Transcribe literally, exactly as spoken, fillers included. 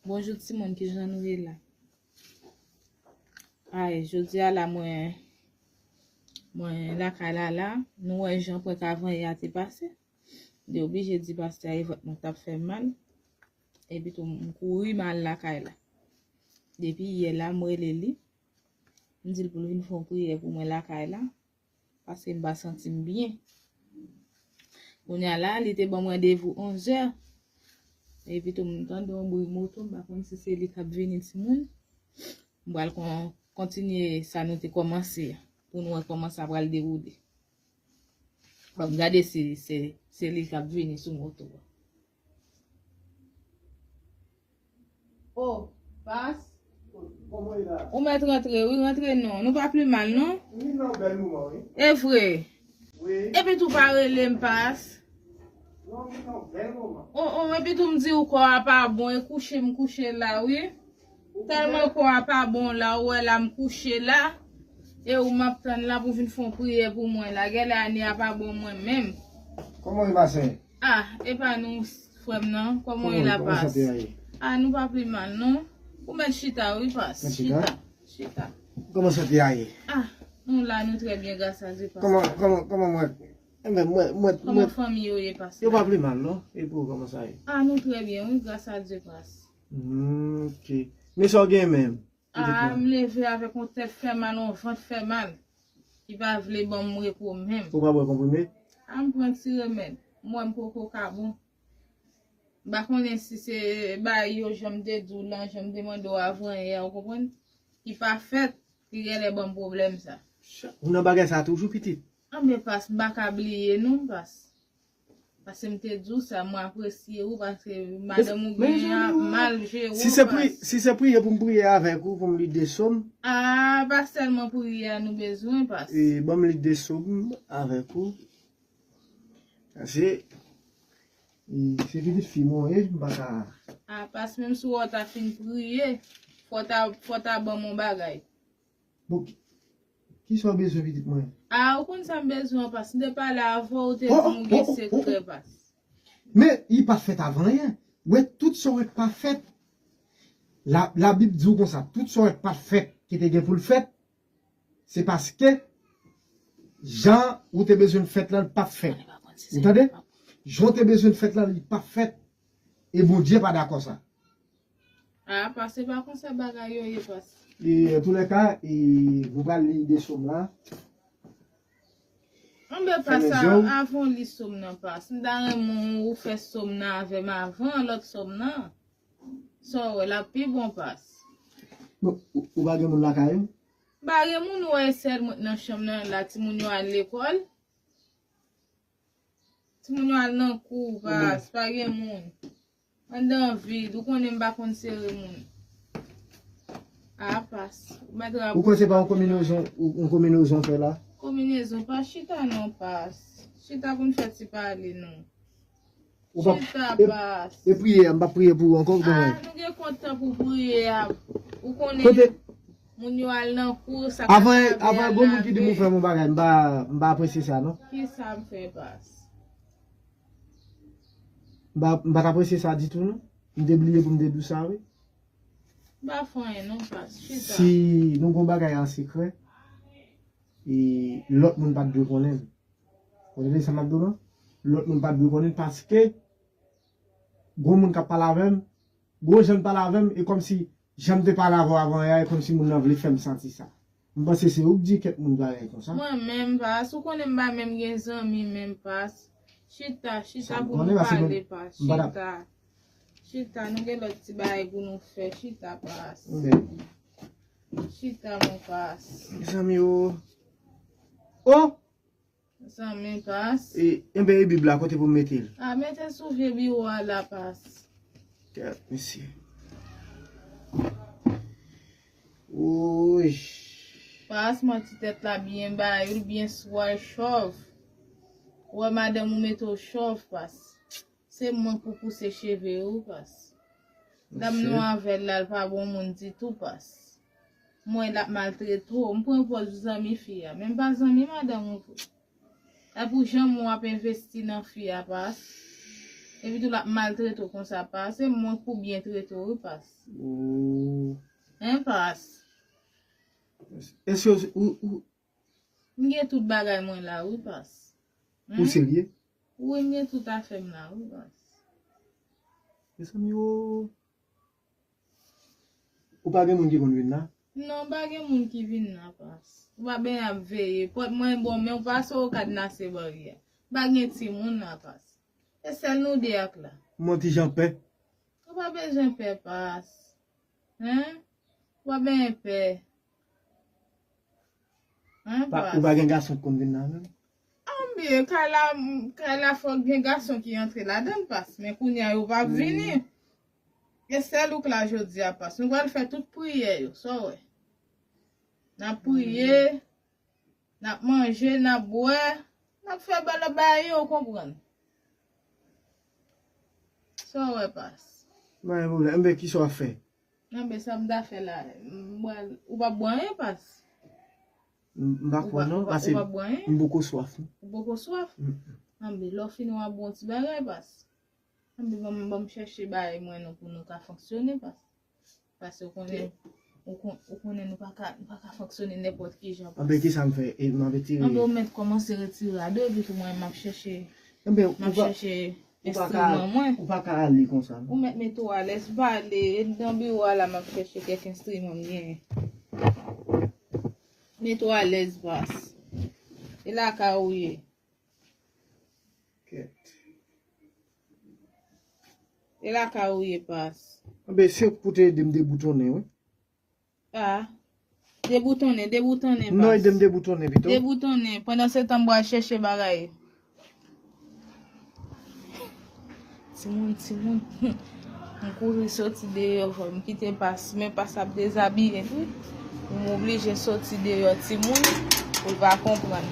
Bonjou timoun, kijan nou ye la? Ay, jodi a la mwen, mwen lakay la la, nou wè jan prank avanyè a te pase. Li oblije di pastè a vant mwen t ap fè mal. Epi tou m kouri m al lakay la. Depi yè la m rele li. M di l pou l vin fè yon priyè pou mwen lakay la. Paske m pa santi m byen. Kounye a la, li te ban m randevou onzè. Epi tou m tande yon bri moto, m pa konn si se li k ap vini timoun. M pral kon- kontinye sa nou te kòmanse a, pou nou wè kòman sa pral dewoule. Bon, m gade si se, se li k ap vini sou moto a. Oh, pas. Kòman e la? Ou mèt rantre, wi, rantre non. Nou pa pli mal, non? Wi, nan bèl moman, wi. E vre. Wi. Epi tou pa rele m, pas. Non, wi, nan bèl moman. Oh, oh, epi tou m di w kò a pa bon, e kouche m kouche la, wi. Tèlman kò a pa bon la, ou wè la m kouche la. E ou m ap tann la pou vin fè yon priyè pou mwen la. Genlè ane a pa bon mwen menm. Kòman e, ma sè? Ah, e pa nou, frè m nan. Kòman e la, pas? Kòman sante a ye? Ah, nou pa pli mal, non. Ou mèt chita, wi, pas. Mèt chita? Chita, chita. Kòman sante a ye? Ah, nou la, nou trè byen, gras a Dye, pas. Kòman, kòman, kòman mwen? Enben, mwen, mwen, kòman fanmi yo ye, pas? Yo pa pli mal, non. E pou ou, kòman sa ye? Ah, nou trè byen, wi, gras a Dye, pas. Hmm, ok. Men sa w gen menm? Ah, m leve avèk yon tèt fè mal, yon vant fè mal. Ki pa vle ban m repo menm. Ou pa bwè konprime? Ah, m pran ti remèd. M wè m poko ka bon. M pa konnen si se bagay yo jan m te di w lan, jan m te mande w avanyè a, ou konprann? Ki pa fèt, ki genlè ban m pwoblèm sa. Ou nan bagay sa toujou, pitit? Anben, pas, m pa ka bliye non, pas. Paske m te di w sa, mwen apresye ou, paske madanm ou genyen an mal jere w, pas. Si se pri-, si se priye pou m priye avèk ou, pou m li de sòm. Ah, pa sèlman priyè a nou bezwen, pas. E, ban m li de sòm avèk ou. Paske, e, se pitit fi mwen ye, m pa ka. Ah, pas, menm si w ta fin priye, fò w ta, fò w ta ban m yon bagay. Bon, ki, kisa w bezwen, pitit mwen? Ah, ou konn sa m bezwen an, pas. M te pale avè w, ou te di m ou gen sekrè, pas. Men, li pa fèt avanyè. Wè, tout sa w wè k pa fèt. La, Labib di w konsa, tout sa w wè k pa fèt, ki te gen pou l fèt, se paske jan ou te bezwen l fèt lan, l pa fèt. Ou tande? Jan w te bezwen l fèt lan, li pa fèt. E Bondye pa dakò sa. Ah, pas, se pa konsa bagay yo ye, pas. E, antoulèka, e, nou pral li de sòm la. Anben, pas, avan w li sòm nan, pas. M ta renmen ou fè sòm nan avè m avan, lòt sòm nan. Sa w wè, l ap pi bon, pas. Bon, ou, ou pa gen moun lakay ou? M pa gen moun, ou wè, sèl mwen nan chanm nan la, timoun yo al lekòl. Timoun yo al nan kou, pas, pa gen moun. Anndan vid, ou konnen m pa konn sere moun. Ah, pas. Ou mèt rapouse. Ou kwè se pa yon konbinezon, yon konbinezon w fè la? Konbinezon, pas, chita non, pas. Chita pou n fè ti pale non. Chita, pas. E, e priyè a, m p ap priye pou ou ankò, ou konprann? Ah, nou gen kontan pou priye a. Ou konnen. Kote? Moun yo al nan kou, sa k ap avan, avan, gon moun ki di m ou fè m yon bagay, m pa, m pa apresye sa, non. Kisa m fè, pas? M pa, m pa t apresye sa ditou, non. M te bliye pou m te di w sa, wi. M pa fè anyen, non, pas. Chita. Si nou gon bagay an sekrè, e lòt moun pa t dwe konnen. Ou tande sa m ap di w, non? Lòt moun pa t dwe konnen paske gon moun k ap pale avè m, gon jan l pale avè m, e kòmsi jan m te pale avè w avan yè a, e kòmsi moun nan vle fè m santi sa. M panse se ou k di kèk moun bagay konsa. Mwen menm, pas, ou konnen m pa menm gen zanmi menm, pas. Chita, chita pou nou pale, pas. Chita. Chita, nou gen lòt ti bagay pou nou fè. Chita, pas. Chita, mon pas. Zanmi o. Oh! Zanmi, pas. E, enben, e Bib la, kote pou m mete l? A, mete sou vye biwo a la, pas. Gad, mesye. Wouy. Pas, manti tèt la byen ba, li byen swal chòv. Ou wè madanm ou mete w chòv, pas. Se mwen pou pouse cheve ou, pas. Dam nou avè l la, l pa bon moun ditou, pas. M wè l ap maltrete w. M pran pòz zanmi fi a, men m pa zanmi madanm ou tou. E pou jan w ap envesti nan fi a, pas. Epi tou l ap maltrete w konsa, pa se mwen pou byen trete w, wi, pas. Oh. Hein, pas. Èske ou, ou, M gen tout bagay mwen la, wi, pas. Ou serye? Wi, m gen tout afè m la, wi, pas. Mezanmi, oh. Ou pa gen moun ki konn vin la? Non, pa gen moun ki vin la, pas. Ou pa ben ap veye. Pòt mwen bon, men ou pase ou kadnase baryè. Pa gen timoun la, pas. E sèl nou de ak la. Ou manti jan pè. Ou pa bezwen pè, pas. Hein? Ou pa bezwen pè. Hein, pas. Ou pa gen gason ki konn vin la menm? Anben, kay la, kay la fòk gen gason ki antre ladan l, pas. Men kounye a yo p ap vini. E sèl ou k la jodi a, pas. Nou pral fè tout priyè yo, sa w wè. N ap priye, n ap manje, n ap bwè, n ap fè bèl bagay yo, ou konprann. Sa w wè, pas. Pa gen pwoblèm. Enben, kisa w ap fè? Enben, sa m ta fè la, m pral, ou p ap bwè anyen, pas. M, m pa kwè non, paske m poko swaf non. Ou poko swaf? Anben, lè w fini w ap bwè yon ti bagay, pas. Anben, ban m, ban m chèche bagay mwen non pou nou ka fonksyone, pas. Paske ou konnen, ou kon-, ou konnen nou pa ka, nou pa ka fonksyone nenpòt ki jan, pas. Anben, kisa m fè? E m ap retire. Anben, ou mèt kòmanse retire a do, epi tou mwen, m ap chèche, m ap chèche enstriman mwen. Ou pa ka ale konsa non. Ou mèt mete w alèz, m pa ale, e nan biwo a la, m ap chèche kèk enstriman m genyen. Mete w alèz, pas. E lakay ou ye. Kèt. E lakay ou ye, pas. Anben, se ou te ede m deboutonnen, wi. Ah. Deboutonnen, deboutonnen, pas. Non, ede m deboutonnen pito. Deboutonnen. Pandan se tan, m pral chèche bagay. Timoun, timoun. M kouri soti deyò, fò m kite pas. Men pas ap dezabiye tou. M oblije soti deyò, timoun. Pou l pa konprann.